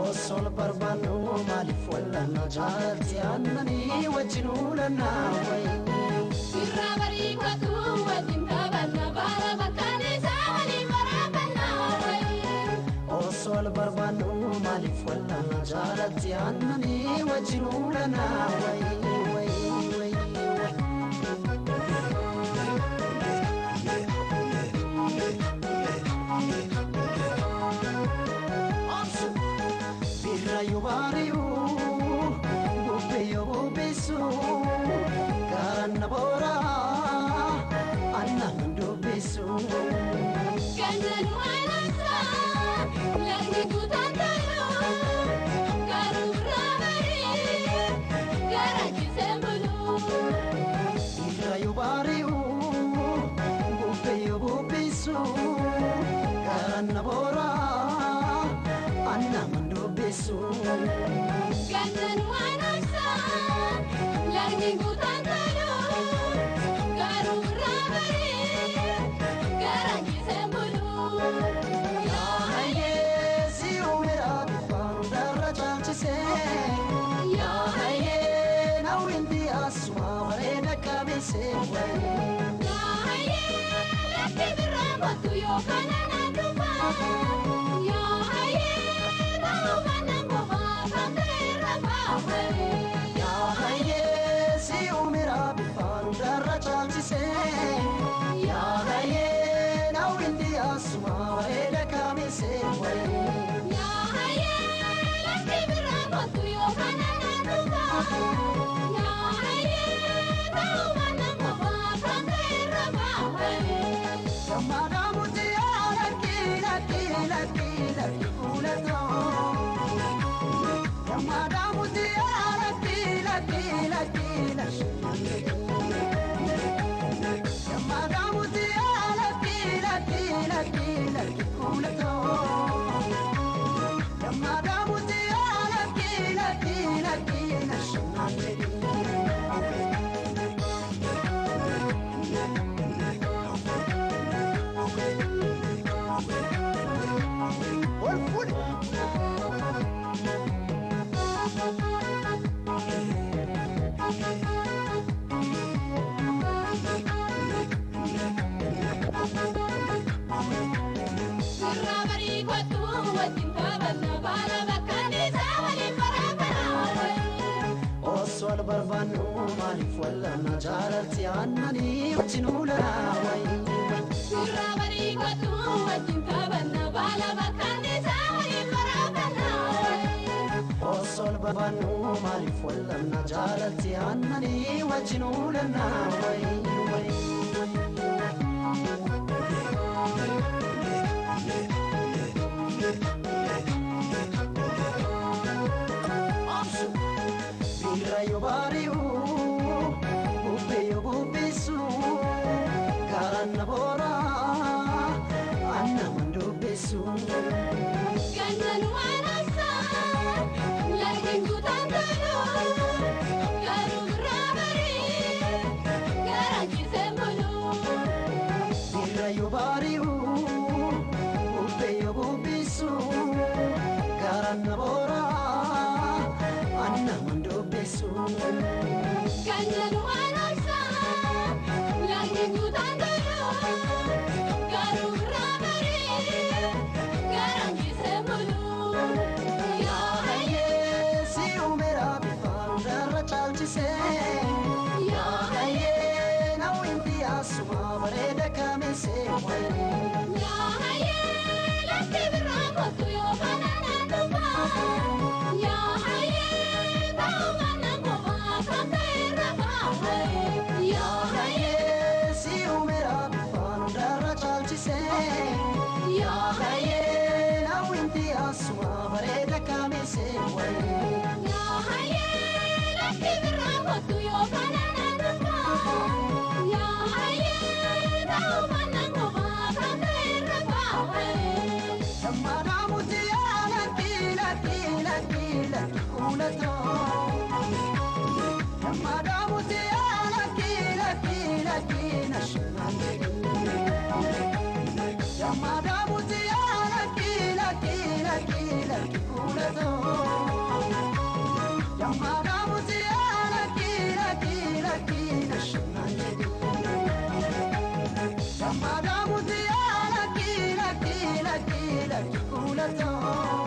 Osol barbaannu maaliif wallanna jaalatti aannanii wajjin uulanna wayi. Birraa barii kootu wajjin taphanna baala bakkaan isaa waliin waraabbanna wayi. Osol barbaannu maaliif wallanna jaalatti aannanii wajjin uulanna wayi wayi wayi. Birra yoo bari'u bubbee yoo bubbisu garaan na boora aannan dubbisu. Gannan waan ibsaa lagni guutaan tolu garuu birraa barii gara ciiseen bulu. Birra yoo bari'u bubbee yoo bubbisu garaan na boora aannan dubbisu. Gannan waan ibsaa lagni guutaan tolu garuu birraa barii gara ciiseen bulu. Yaa hayyee si uumera bifaan hundarra caalchisee. Yaa hayyee na winti asuma bareeda qabeessee wayi. Yaa hayyee lafti birraa kootu yookaan anaan dhufa. Yaa hayyee ta'uu baannaan kophaa kan ta'e irra baafame. Yaa hayyee si uumera bifaan hundarra caalchisee. Yaa hayyee na winti asuma bareeda qabeessee wayi. Yaa hayyee lafti birraa kootu yookaan anaan dhufa. Yaa hayyee ta'uu baannaan kophaa kan ta'e irra baafame. Gammadaa muti lakki lakki lakki lakki kuulatoo. Gammadaa muti lakki lakki lakki lakki. Gammadaa muti lakki lakki lakki lakki kuulatoo. Gammadaa muti lakki lakki lakki lakki. Ol fuudhi. Birraa barii kootu wajjin taphanna baala bakkaan isaa waliin waraabbanna wayi. Osol barbaannu maaliif wallanna jaalatti aannanii wajjin uulanna wayi. Birraa barii kootu wajjin taphanna baala bakkaan isaa waliin waraabbanna wayi. Osol barbaannu maaliif wallanna jaalatti aannanii wajjin uulanna wayi wayi. Birra yoo bari'u bubbee yoo bubbisu garaan na boora aannan dubbisu. Gannan waan ibsaa lagni guutaan tolu garuu birraa barii gara ciiseen bulu. Birra yoo bari'u bubbee yoo bubbisu garaan na boora aannan dubbisu. Gannan waan ibsaa lagni guutaan tolu garuu birraa barii gara ciiseen bulu. Yaa hayyee si uumera bifaan hundarra caalchisee. Yaa hayyee na winti asuma bareeda kameessee wayi. Yaa hayyee lafti birraa kootu yookaan anaan dhufa. Yaa hayyee ta'uu baannaan kophaa kan ta'e irra baafame. Yaa hayyee si uumera bifaan hundarra caalchisee. Yaa hayyee na winti asuma bareeda kameessee wayi. Yaa hayyee lafti birraa kootu yookaan anaan dhufa. Yaa hayyee ta'uu baannaan kophaa kan kuulatoo. Dammaadaamuti lakki lakki lakki na shinaan jedhu. Dammaadaamuti lakki lakki lakki lakki kuulatoo. Dammaadaamuti lakki lakki lakki na shinaan jedhu. Dammaadaamuti lakki lakki lakki lakki kuulatoo.